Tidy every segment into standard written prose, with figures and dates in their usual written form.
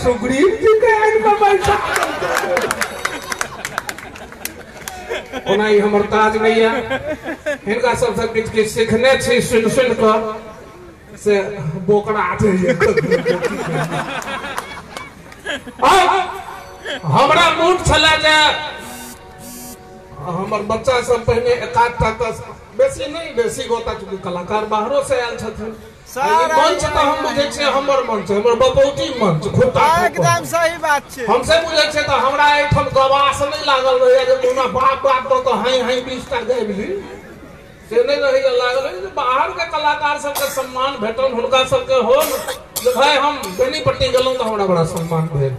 सुग्रीव जी के आनि कऽ बैसा। ओना ई हमर ताज नहि यऽ, हिनका सबसँ किछु किछु सिखने छी सुनि सुनि कऽ, से बोकरा हमरा मूड छलै जे हमर बच्चा सब पहिने एकाधटा तऽ बेसी नहि, बेसी गोटा चूँकि कलाकार बाहरो से आयल छथिन। मंच तऽ हम बुझै छियै हमर मंच, हमर बपौती मंच, खुट्टा एकदम सही बात छै। हम से बुझै छियै तऽ हमरा एहिठाम गवास नहि लागल रहैया जे कोना बाप बाप कऽ कऽ हाइ हाइ 20टा गाबि ली, से नहि रहैया लागल। जे बाहर के कलाकार सबके सम्मान भेटल, हुनका सबके होल जे भाई हम बेनीपट्टी गेलहुँ तऽ हमरा बड़ा सम्मान भेल।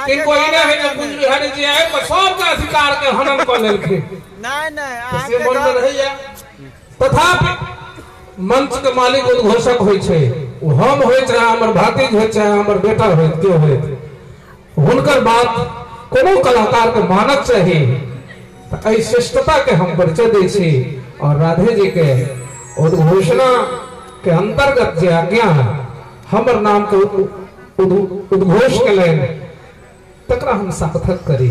किनको ई नहि है जे कुंज बिहारी जी आबि कऽ सबके अधिकार के हनन कऽ लेलखिन, नहि नहि, से मन मे रहैया। तथापि मंच के मालिक उद्घोषक होइ छै, ओ हम होइ चाहे हमर भातिज होइ चाहे हमर बेटा होइ, केओ होइ, हुनकर बात कोनो कलाकार के मानक चाही। तऽ एहि श्रेष्ठता के हम परिचय दै छी और राधे जी के उद्घोषणा के अंतर्गत जे आज्ञा हमर नाम के उद्घोष केलनि तकरा हम सार्थक करी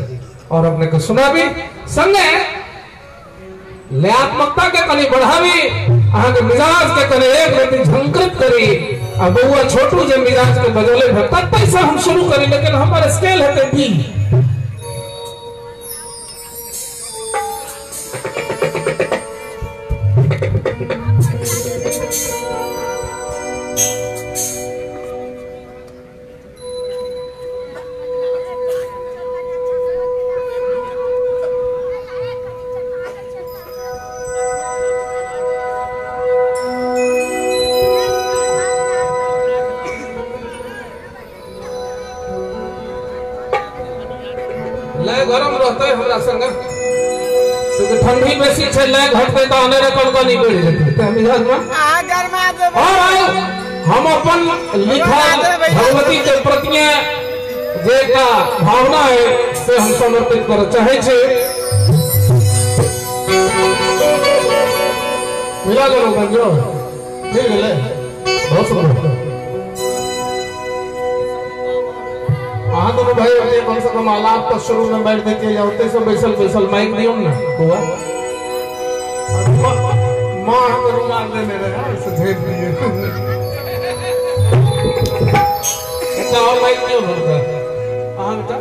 और अपने के सुनाबी, संगे लयात्मकता के कनि बढ़ाबी, अहाँ के मिजाज के कनि एक रति झंकृत करी। आ बउआ छोटू जे मिजाज के बजौले भऽ ततै से हम शुरू करी, लेकिन हमर स्केल हेतै बी। गरम रहते हमरा संगे, ठंडी बेसी छै, लय घटते तऽ अनेरे कनकनी बढ़ि जेतै। तऽ मिजाज में और हम अपन लिखल भगवती के प्रति जे एकटा भावना है से हम समर्पित करऽ चाहै छी। मिला लेलहुँ बंजो, मिल गेलै, बहुत सुंदर। अहाँ दोनों भाई अपने कम से कम आलाप तो शुरू में बैठ देते या ओते से बैसल बैसल माइक दियौ ने बउआ। माँ अहाँके रुमाल देने रहे से झेप दिए, एकटा और माइक दियौ ने हुनका अहाँ बेटा।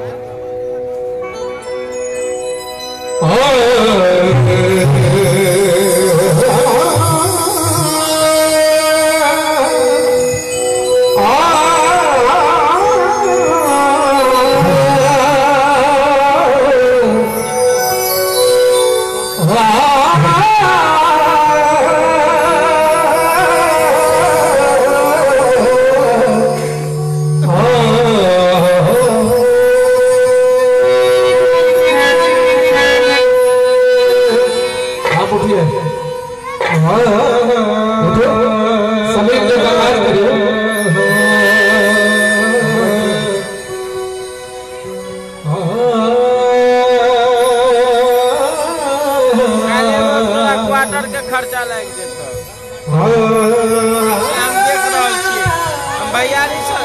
खर्चा लागि जेतौ, हम देख रहल छियै, हम भैयारी सर।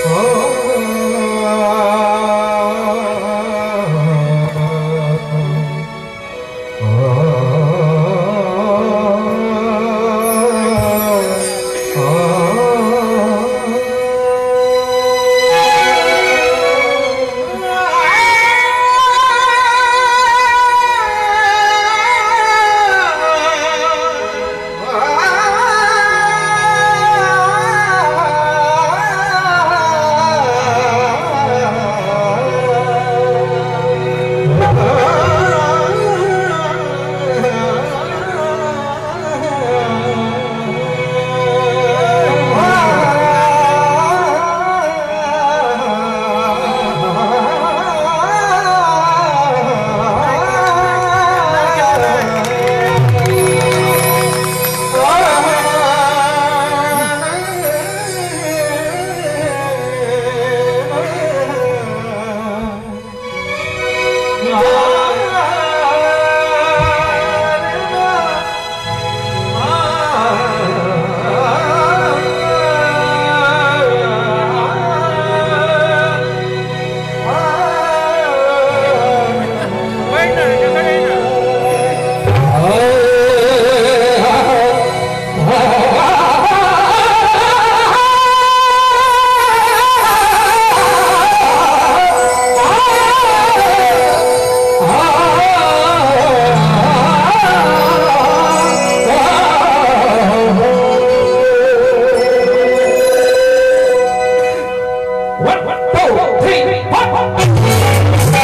Oh। 1 2 3 4।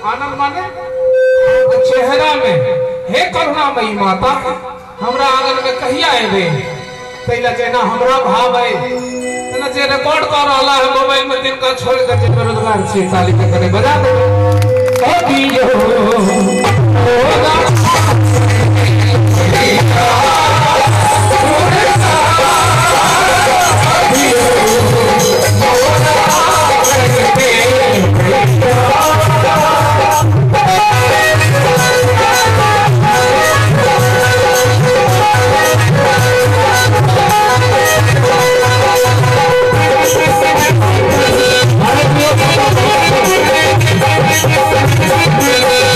आनंद माने चेहरा में हे करुणामयी माता हमरा आंगन में कहिया एबे तैला जेना हमरा भाव है तेना जे रिकॉर्ड कर रहला है मोबाइल में दिन का छोड़ के जे बेरोजगार छी ताली के कने बजा दे ओ दियो ओ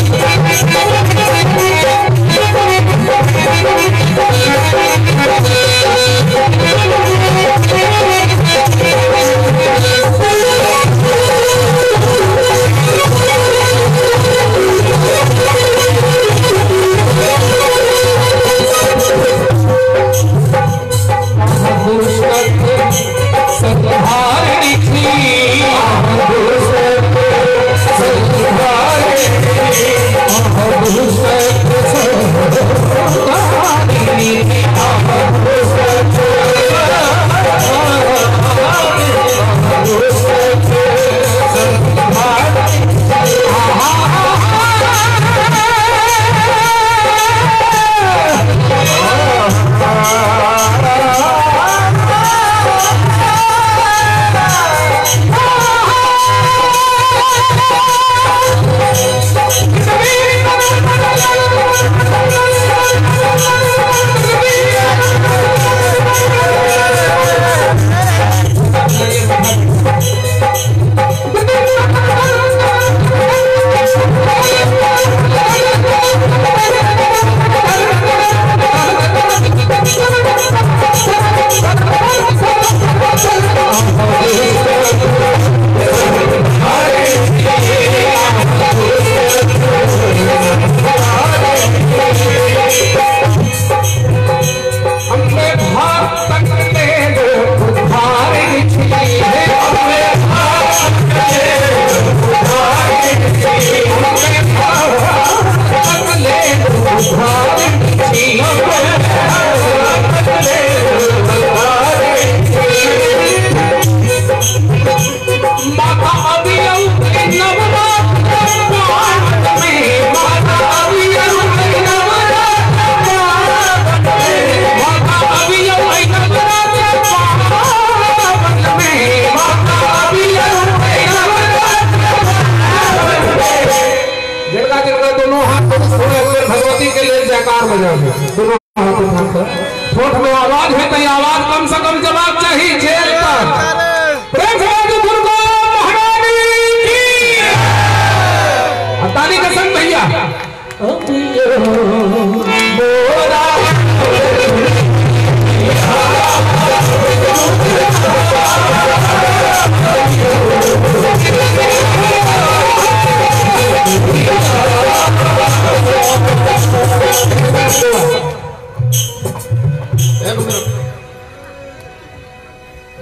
Thank you. से ठोठ में आवाज है तो आवाज कम से कम जवाब चाहिए जेल तक। प्रेम से बाजू दुर्गा महारानी की ताली के संग भैया।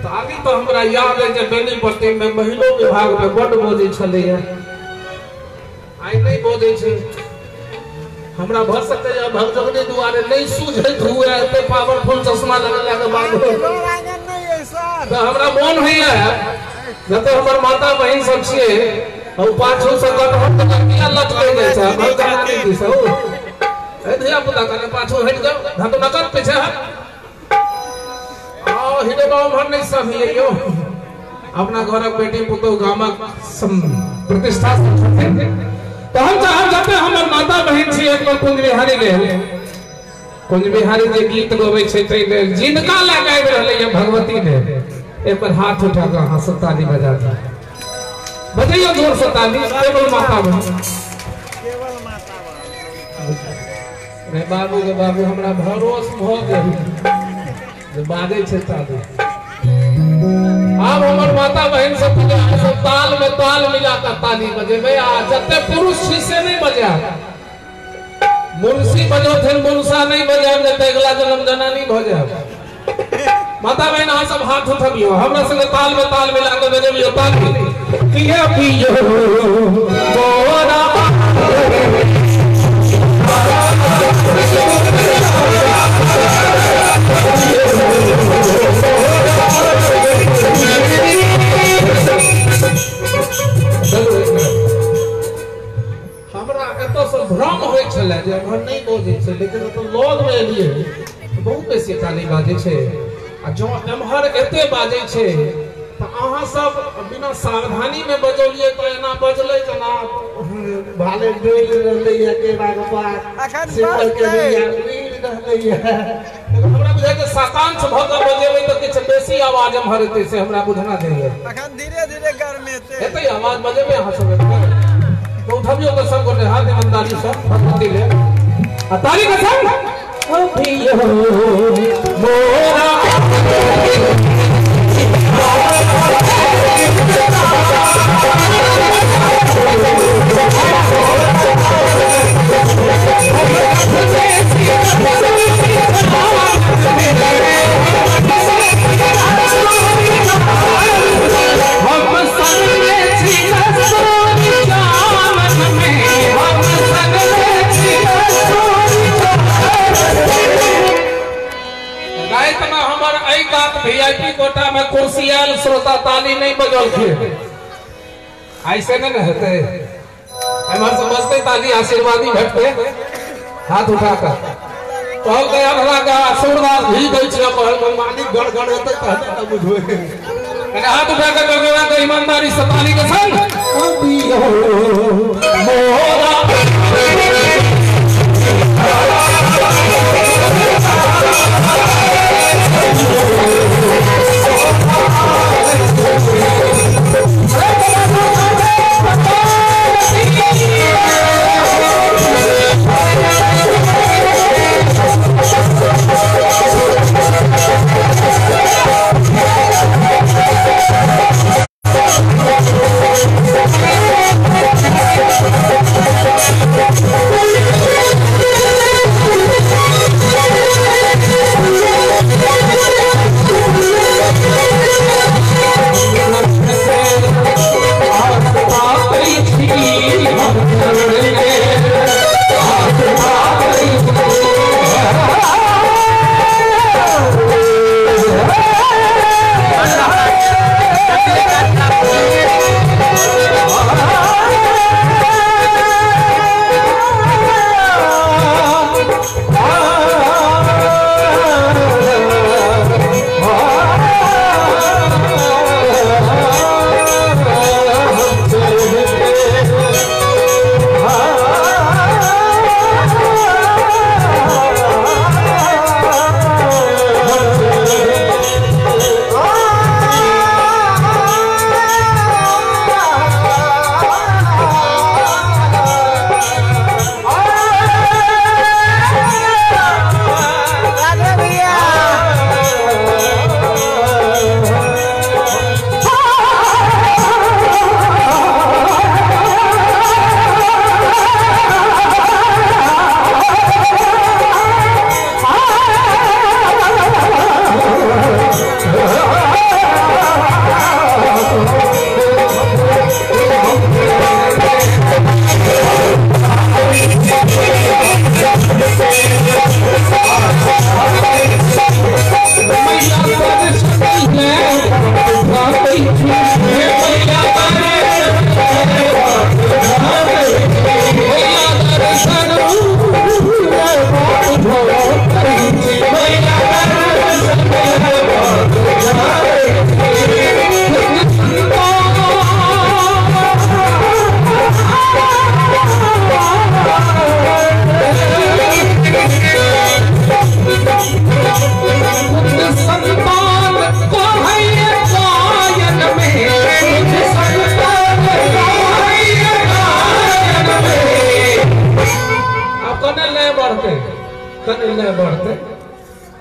ताली तो हमरा याद है जे बेनीपट्टी में महिलो विभाग में बड बजै छलैया, आइ नहीं बजै छै। हमरा भर सकैया भगजोगनी दुआरे नहीं सूझैत हुए एते पावरफुल चश्मा लगेला के बाद तो हमरा मोन होइया जते हमर माता बहिन सब छियै ओ पाछू से कटहर त किया लटकै जाइ छै भगजोगनी दिस ओ ए धिया पुता कने पाछू हटि जाउ धत नकत पीछे हट आओ हिडे बाबू भर नहीं सब यो अपना घरक बेटी पुतोह गामक प्रतिष्ठा छथिन। तो हम चाहब जते हमर माता बहिन छी एक बार कुंज बिहारी लेल, कुंज बिहारी जे गीत गबै छै तै लेल जिनका लगाबि रहलै है भगवती लेल एक बार हाथ उठा कऽ अहाँ सब ताली बजा दियौ, बजैयौ जोर से ताली। केवल माता बहिन, केवल माता बहिन। रे बाबू के बाबू हमरा भरोस भऽ गेल जे बाजै छै ताली। आब हमर माता बहिन सब सब ताल में ताल मिला कर ताली बजेबै आ जते पुरुष छी से नहीं बजायब। मुंशी बजौथिन मुंसा नहीं बजायब नहीं तऽ अगिला जन्म जनानी भऽ जायब। माता बहिन अहाँ सब हाथ उठबियौ हमरा संगे ताल में ताल मिला कऽ बजेबियौ ताली। किया पियो गोरा हमरा एतऽ भ्रम होइ छलै जे एम्हर नहि बजै छै, लेकिन एतऽ लगमे एलियै बहुत बेसी ताली बाजै छै। आ जँ एम्हर एते बाजै छै तऽ अहाँ सब बिना सावधानी में बजौलियै तऽ एना बजलै जेना भाले डोलि रहलैए केराके पात सिमर के बिया उड़ि रहलैए। हमरा बुझाइ छै साकांक्ष भऽ कऽ बजेबै तऽ किछु बेसी आवाज एम्हर एतै से हमरा बुझना जाइए। अखन धीरे धीरे गरमेतै एतै आवाज बजेबै अहाँ सब तो उठबियौ तऽ सब गोटे हाथ ईमानदारी सँ भगवती लेल आ ताली के संग मोरा वीआईपी कोटा में कुर्सी आयल श्रोता ताली नहीं बजौलखिन, ऐसे नहीं न हेतै। एम्हर से बजतै ताली आशीर्वादी भेटतै हाथ उठा कऽ कहलकै हमरा के सूरदास घी दै छै कहलकै मालिक गड़गड़ हेतै तहन ने बुझबै। कने हाथ उठा कऽ गंगा के ईमानदारी से ताली के संग मोरा Thank you.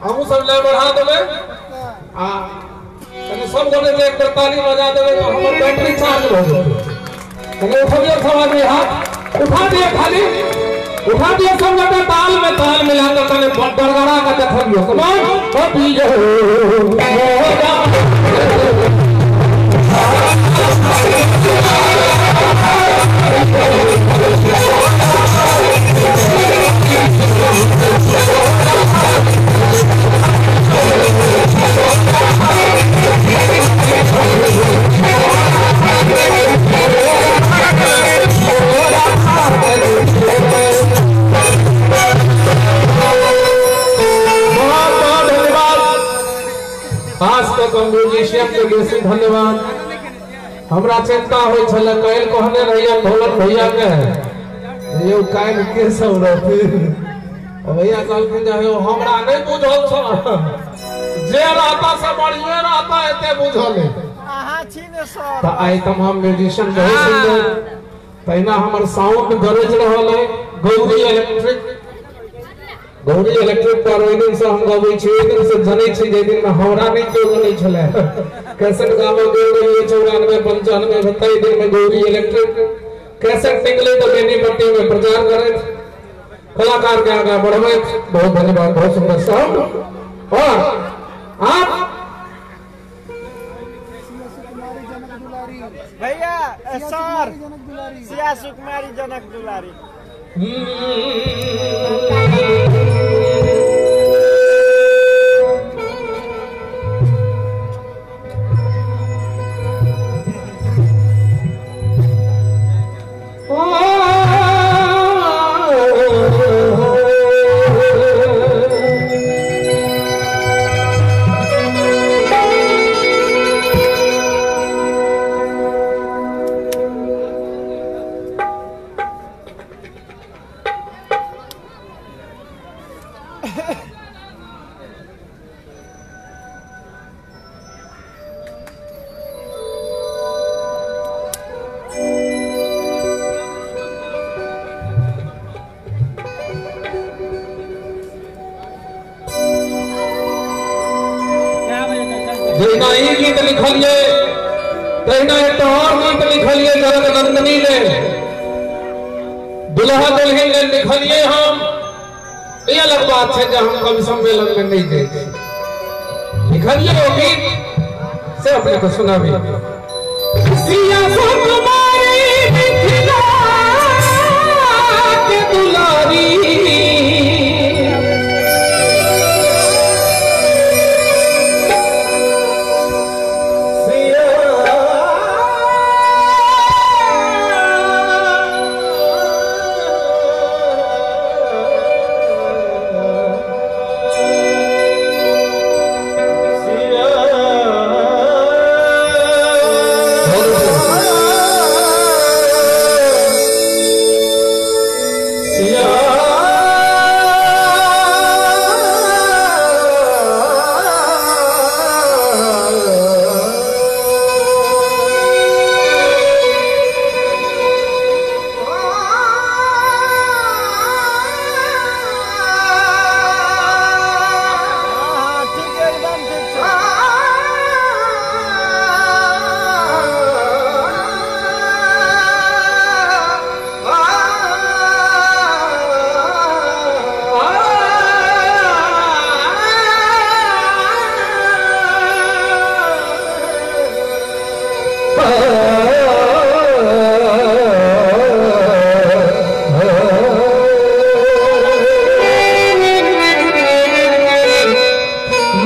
हमहूँ सब लय बढ़ा देबै आ कनि सब गोटे जे एक ताली बजा देबै तऽ हमर बैटरी चार्ज भऽ जेतै। कनि उठबियौ सब आदमी हाथ उठा दिअ, खाली उठा दिअ सब गोटे, ताल में ताल मिला कऽ कनि गड़गड़ा कऽ देखबियौ। कमान म्यूजिशियन के बेसी धन्यवाद। हमरा चिंता होइ छल, काल्हि कहने रहियै ढोलक भैया के यौ काल्हि के सब रहतै, भैया कहलखिन जे यौ हमरा नहि बुझल छल, जे रहता से बढ़िए रहता, एते बुझल अहाँ छी ने सर। तऽ आइ तमाम म्यूजिशियन बहुत सुंदर, तहिना हमर साउंड गरज रहल है गौरी इलेक्ट्रिक। गौरी इलेक्ट्रिक पर ओहि दिन से हम गबै छी, ओहि दिन से जनै छी जे दिन हमरा नहि केओ जनै छलै। कैसेट गाबऽ गेल रहियै 94 95 ताहि दिन में गौरी इलेक्ट्रिक कैसेट निकले तो बेनीपट्टी में प्रचार करैत, कलाकार के आगा बढ़बैत। बहुत धन्यवाद, बहुत सुंदर साउंड। और आप भैया सर सिया सुकुमारी जनक दुलारी। जहिना ई गीत लिखलिए तहिना एक और गीत लिखलिए जनक नंदनी ने, दुल्हा दुल्हन ने लिखलिए हम। ये अलग बात है जब हम कवि सम्मेलन में नहीं गए, लिखलिए वो गीत से अपने को सुनाबी। सिया सुकुमारी मिथिला के दुलारी,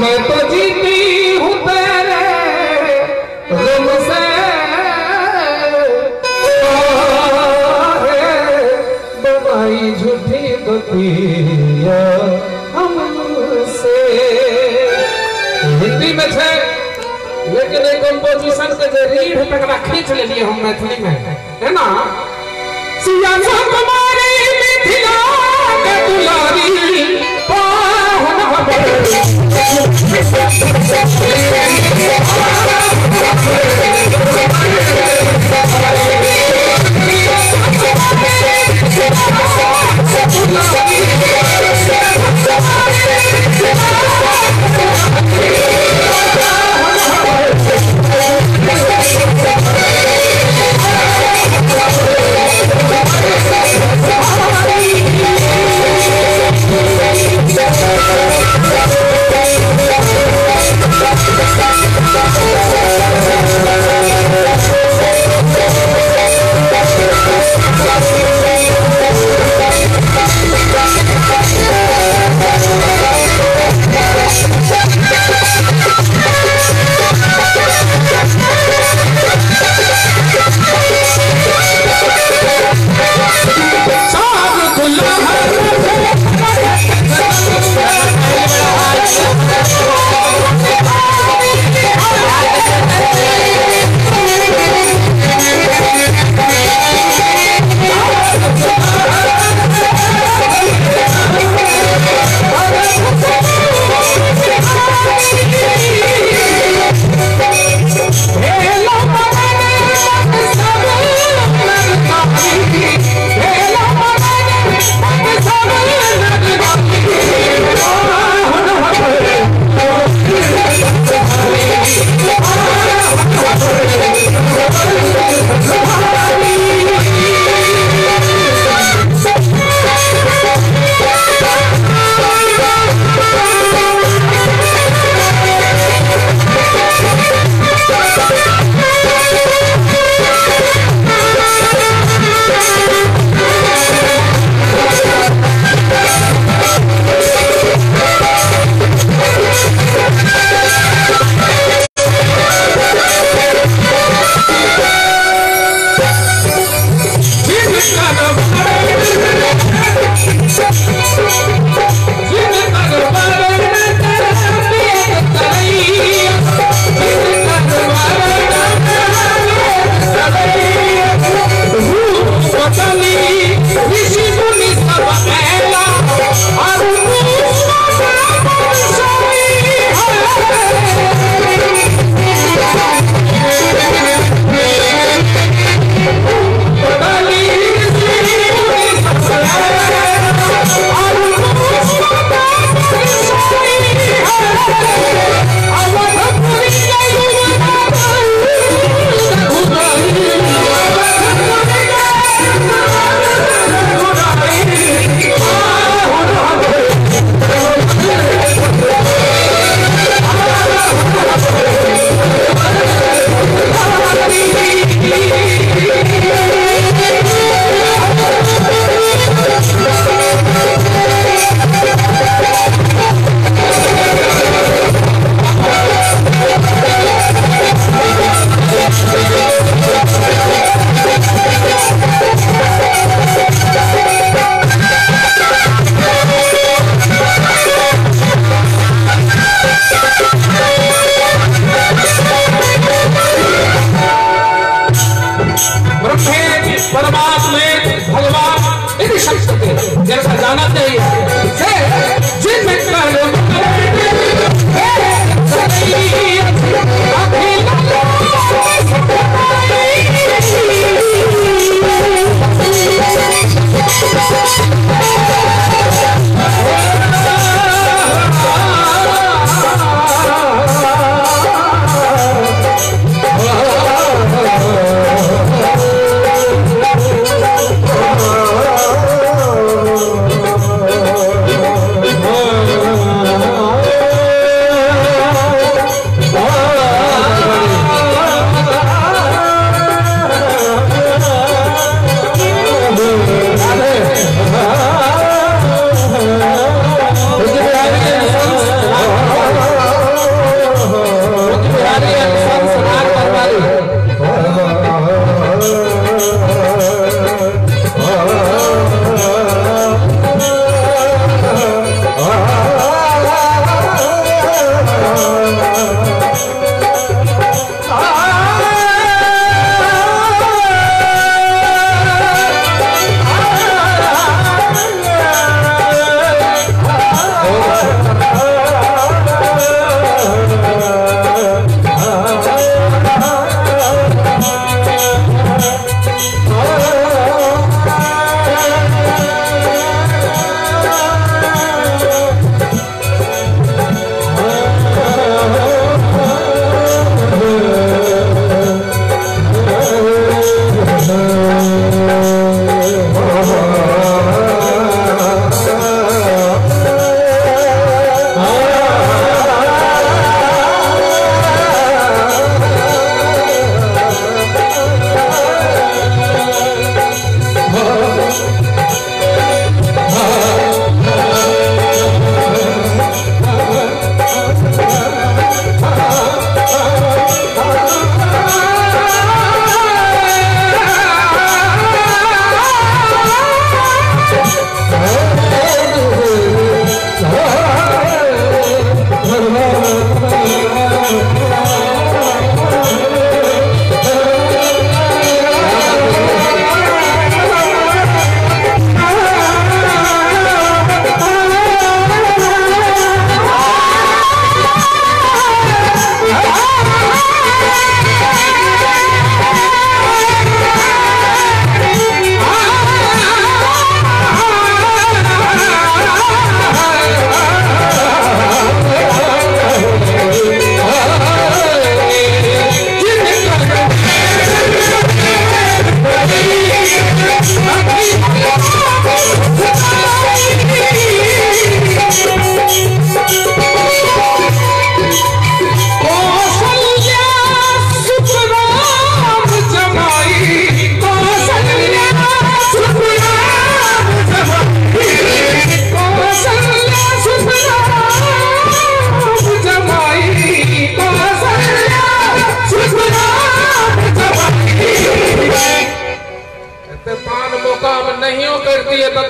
मैं तो जीती हूँ तेरे गम से, बनाई झूठी बतिया हमसे। हिंदी में है लेकिन एक कंपोजिशन के जे रीढ़ तकरा खींच लेलिए हम मैथिली में, है ना। सिया सुकुमारी मिथिला के दुलारी पाहुन हमर।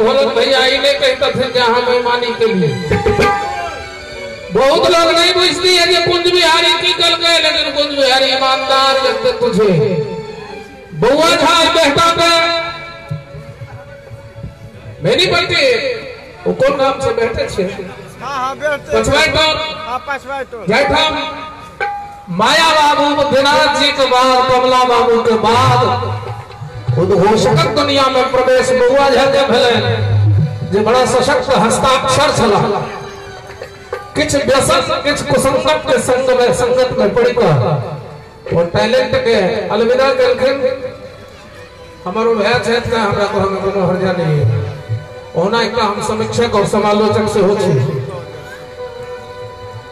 भोलन भैया ई नहीं कहतथिन जे अहाँ बेईमानी केलियै। बहुत लोग नहीं बुझती है जे कुंज बिहारी की कलकै, लेकिन कुंज बिहारी ईमानदार व्यक्तित्व छै। बउआ झा बेहटा के बेनीपट्टी ओ कोन गाम से बेहटे छै? हां हां बेहटे पछवाई टोल। हां पछवाई टोल। जाहिठाम माया बाबू बुद्धिनाथ जी के बाद कमला बाबू के बाद उद्घोषकक दुनिया में प्रवेश बउआ झा के भेलनि, जे बड़ा सशक्त हस्ताक्षर छलाह। किछु व्यसन किछु कुसंगत के संग में संगत में पड़ि कऽ ओ टैलेंट के अलविदा केलखिन। हमर ओ भाय छथि तऽ हमरा कहऽमे कोनो हर्जा नहि है। ओना एकटा हम समीक्षक और समालोचक सेहो छी।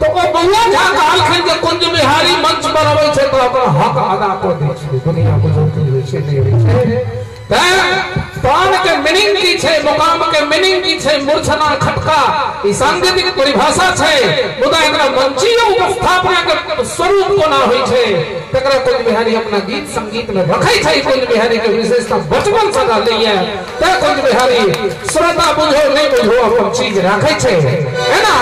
तो ओ बउआ झा कहलखिन जे कुंज बिहारी मंच पर अबै छै तऽ अपन हक अदा कऽ दै छै, दुनिया बुझौ की होइ छै नहि होइ छै। तैं तान के मीनिंग की छै, मुकाम के मीनिंग की छै, मूर्छना खटका ई सांगीतिक परिभाषा छै, मुदा एकरा मंचीय उपस्थापना के स्वरूप कोना होइ छै तकरा कुंज बिहारी अपना गीत संगीत में रखै छै। कुंज बिहारी के विशेषता बचपन से रहलैए, तैं कुंज बिहारी श्रोता बुझो नहि बुझो अपन चीज राखै छै, है ना?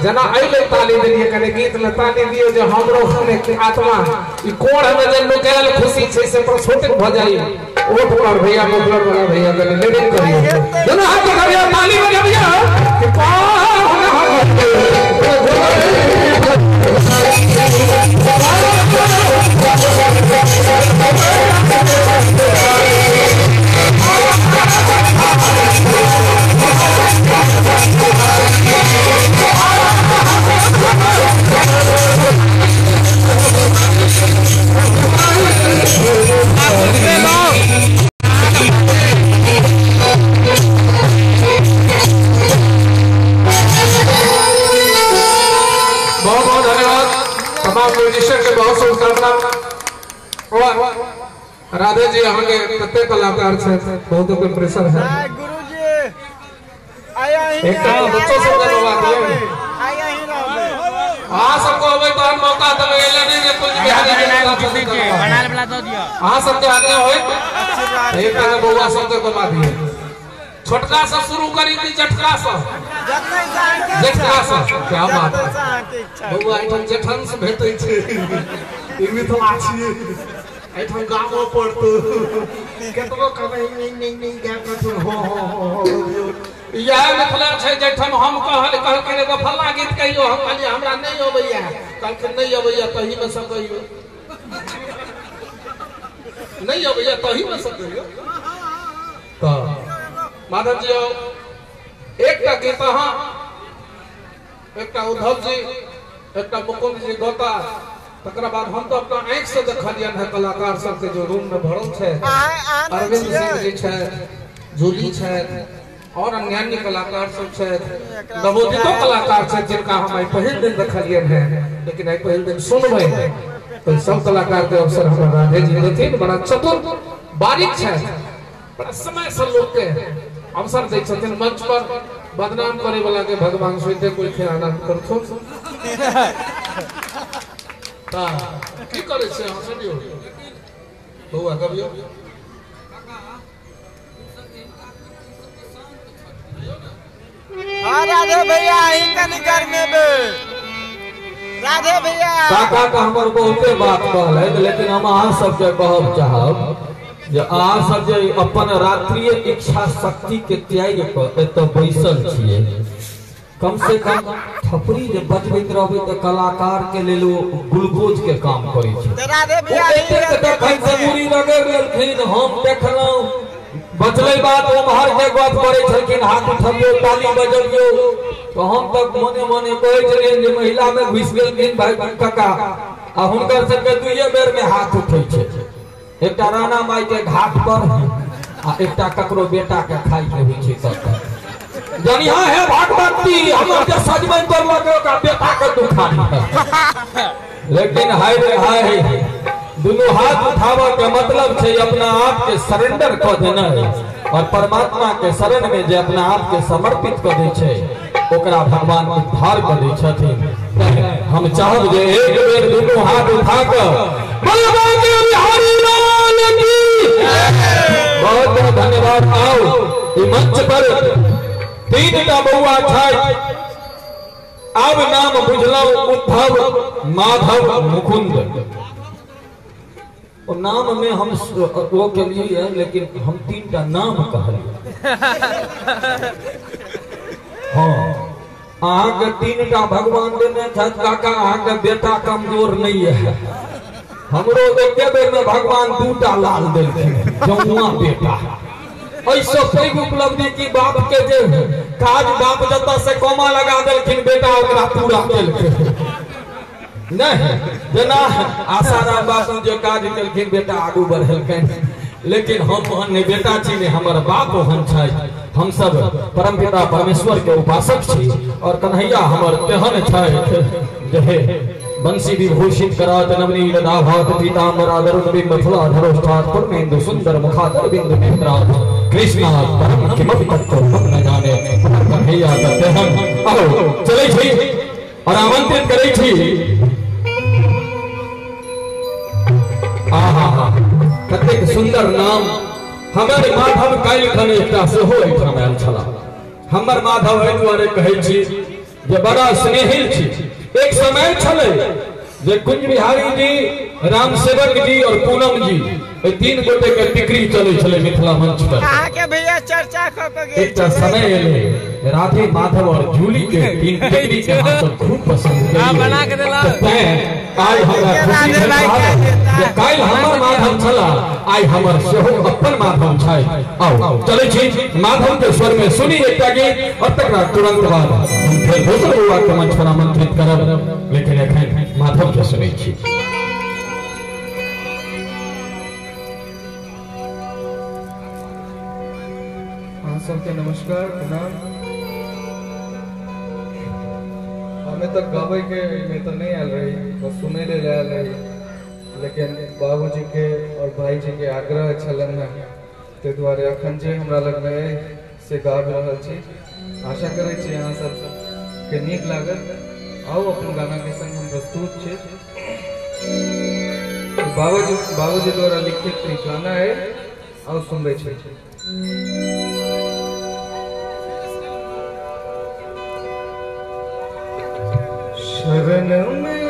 जना अइले ताली देलियै, कने गीत में ताली दियौ जे हमरो आत्मा ई कोढ़ में जे नुकायल खुशी छै से प्रस्फुटित भऽ जाइ। ओठ पर भैया मुखलर वाला भैया कने लीडिंग करियौ, दोनों हाथ उठाबियौ ताली बजाबियौ कि बहुत बहुत धन्यवाद तमाम म्यूजिशियन के, बहुत शुभकामना। और राधे जी अहाँ के कते कलाकार छथि, बहुत के प्रेशर है। गुरुजी आया ही एकटा बच्चो सब के बात है, आया ही रहबे अहाँ सबको अबै तहन मौका देबै, एले नहि जे कुंज बिहारी के बनाल वाला दऽ दिअ। अहाँ सबके आज्ञा होय एकटा बउआ सबके कमा दियौ। छोटका से शुरू करी कि जेठका से? जेठका से। क्या बात है बउआ, एहिठाम जेठन से भेटै छै, ई मिथिला छियै, एहिठाम गामो पड़तौ केतबो कहबै नहि नहि नहि गाय कहथुन हो हो हो हो। इएह मिथिला छै जाहिठाम हम कहलखिन एगो फल्ला गीत कहियो, हम कहलियै हमरा नहि अबैया, कहलखिन नहि अबैया तहीमे से कहियो, नहि अबैया तहीमे से कहियो। तऽ माधव जी एकटा गीत अहाँ, एकटा उद्धव जी, एकटा मुकुंद जी गौता, तकरा बाद हम तो अपना आँखि से देखलियनि है कलाकार सबके जो रूम में भरल छै, अरविंद सिंह जी छथि, जूली छथि और अन्यान्य कलाकार सब छथि, नवोदितो कलाकार छथि जिनका हम आइ पहिल दिन देखलियनि है, लेकिन आइ पहिल दिन सुनबै तो सब कलाकार के अवसर हमरा राधे जी देथिन। बड़ा चतुर बारीक छथि, बड़ा समय से लोक के अवसर दै छथिन। मंच पर बदनाम करे वाला के भगवान सुनते कोई खयानत करथुन। की करै छै अहाँ सुनियौ बौआ कबियौ। हाँ राधे भैया अहीं कनि गरमेबै। राधे भैया काका का हमर बहुते बात कहलथि, लेकिन हम अहाँ सबके कहब चाहब जे अहाँ सब जे अपन रात्रिय इच्छा शक्ति के त्याग कऽ एतऽ बैसल छियै, कम से कम थपड़ी जे बजबैत रहबै तऽ कलाकार के लेल ओ ग्लूकोज के काम करै छै। मूड़ी रगड़ि लेलखिन, हम देखलहुँ बचलै बात ओम्हर के गप करै छलखिन, हाथ उठबियौ ताली बजबियौ, तो हम तक मने मने कहै छलियनि जे महिला में घुसि गेलखिन भाई काका, आ हुनकर सबके दुइये बेर में हाथ उठै छै, एकटा राणा माई के घाट पर आ एकटा ककरो बेटा के खाइ के होइ छै। तब जनिहा है भगवती हमर जे सजमनि तोड़लक ओकरा बेटा के दुखानी, लेकिन हाय रे हाय, दोनों हाथ उठावा के मतलब छै अपना आप के सरेंडर कऽ देनाइ, और परमात्मा के शरण में जे अपना आप के समर्पित कऽ दै छै ओकरा भगवान उद्धार कऽ दै छथिन। हम चाहब जे एक बेर दोनों हाथ उठा कऽ बोलबा के बिहारी लाल की। बहुत बहुत धन्यवाद। आओ ई मंच पर 3टा बौआ छै, अब नाम बुझलौ उद्धव माधव मुकुंद। और नाम में हम वो के लिए है, लेकिन हम 3टा नाम कहलिए। हाँ, अहाँके 3टा भगवान देने छथि काका, अहाँके बेटा कमजोर नहीं है। हमरो एके बेर में भगवान 2टा लाल देलखिन, जौआ बेटा। ऐसा पैघ उपलब्धि की बाप के जे काज बाप जतऽ से कोमा लगा देलखिन, बेटा ओकरा पूरा केलखिन। नहीं जेना आसाराम बापू जे काज केलखिन, बेटा आगू बढ़ेलखिन। लेकिन हम ओहन नहि बेटा छी, नहि हमर बाप ओहन छथि। हम सब परमपिता परमेश्वर के उपासक छी और कन्हैया हमर तेहन छथि जे बंसी विभूषित करात नवनीत दाभात पीताम्बरा गरुड़ बिंब फलाधरोष्ठात् पूर्णेन्दु सुंदर मुखातर बिंदु नेत्रात् कृष्णा परम किमपि तत्व हम न जाने कन्हैया तेहन। आओ चलै छी और आमंत्रित करै छी। आहा हा, कतेक सुंदर नाम। हमर माधव काल्हि खन एकटा सेहो एहिठाम आयल छलाह। हमर माधव एहि दुआरे कहै छी जे बड़ा स्नेहिल छी। एक समय छलै जे कुंज बिहारी जी, राम सेवक जी और पूनम जी, एहि 3 गोटे के टिकरी चलै छलै मिथिला मंच पर। अहाँके भैया चर्चा कऽ के गेल। एकटा समय एलै राधे माधव और जूली के 3 टिकरी के हम सब खूब पसंद केलियै। तैं आइ हमरा खुशी भेल जे काल्हि हमर माधव छला, आइ हमर सेहो अपन माधव छै। आओ चलै छी माधव के स्वर में सुनी एकटा गीत और तकरा तुरंत बाद हम फेर दोसर बौआ के मंच पर आमंत्रित करब, लेकिन एखन माधव के सुनै छी। अहाँ सबके नमस्कार, प्रणाम। हमें तक गाबै के में तो नहीं आयल रही, बस सुनै ले आयल रही, लेकिन बाबूजी के और भाईजी के आग्रह छलन है, ताहि दुआरे अखन जे हमरा लगमे अइ से गाबि रहल छी। आशा करै छी अहाँ सबके नीक लागत। आउ अपन गाना के संग हम प्रस्तुत छी। बाबूजी द्वारा लिखित गाना है, आउ सुनबै छी। शरण में